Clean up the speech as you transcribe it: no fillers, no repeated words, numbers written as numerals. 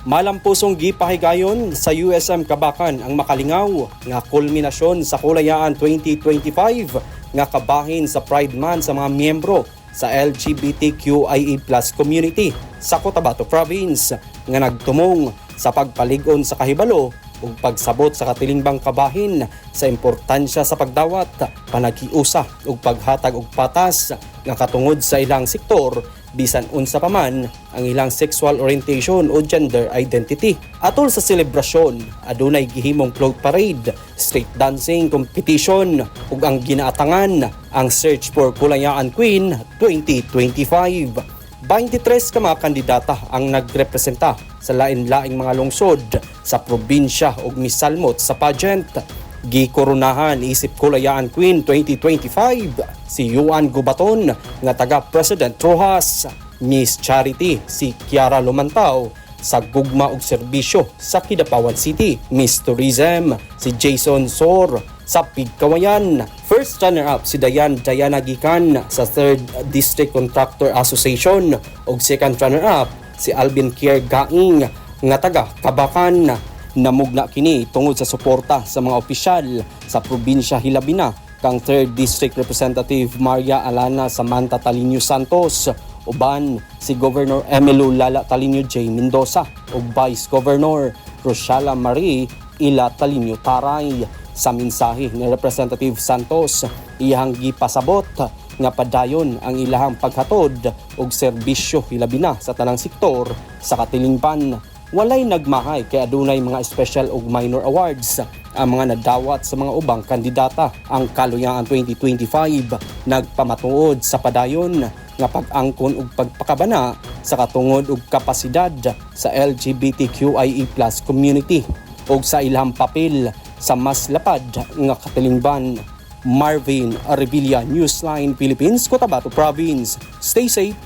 Malampusong gipahigayon sa USM Kabacan ang makalingaw nga kulminasyon sa Kulayaan 2025 nga kabahin sa Pride Month sa mga miyembro sa LGBTQIA+ community sa Cotabato Province nga nagtumong sa pagpalig-on sa kahibalo ug pagsabot sa katilingbang kabahin sa importansya sa pagdawat, panaghiusa ug paghatag og patas nga katungod sa ilang sektor bisan unsa pa man ang ilang sexual orientation o gender identity. Atol sa selebrasyon, adunay gihimong float parade, street dancing competition ug ang ginaatangan ang Search for Kulayaan Queen 2025. 23 ka mga kandidata ang nagrepresenta sa lain-laing mga lungsod sa probinsya ug misalmot sa pageant. Gikoronahan isip Kulayaan Queen 2025 si Yuan Gubaton nga taga President Roxas, Miss Charity si Kiara Lumantao sa Gugma ug Serbisyo sa Kidapawan City, Miss Tourism si Jason Sor sa Pigkawayan. First runner-up si Dayan Diana Gikan sa 3rd District Contractor Association ug second runner-up si Alvin Kier Gaing nga taga Kabacan. Namugna kini tungod sa suporta sa mga opisyal sa probinsya, hilabina kang 3rd District Representative Maria Alana Samantha Talino Santos, uban si Governor Emilo Lala Talino J. Mendoza ug Vice Governor Roshala Marie Ila Talino Taray. Sa mensahe ni Representative Santos, iyang gipasabot nga padayon ang ilahang paghatod og serbisyo hilabina sa tanang sektor sa katilingban. Walay nagmahay kay adunay mga special ug minor awards ang mga nadawat sa mga ubang kandidata. Ang Kaluyaan 2025 nagpamatuod sa padayon nga pag-angkon ug pagpakabana sa katungod ug kapasidad sa LGBTQIA+ community ug sa ilang papel sa mas lapad nga katilingban. Marvin Revilla, Newsline Philippines, Cotabato Province. Stay safe.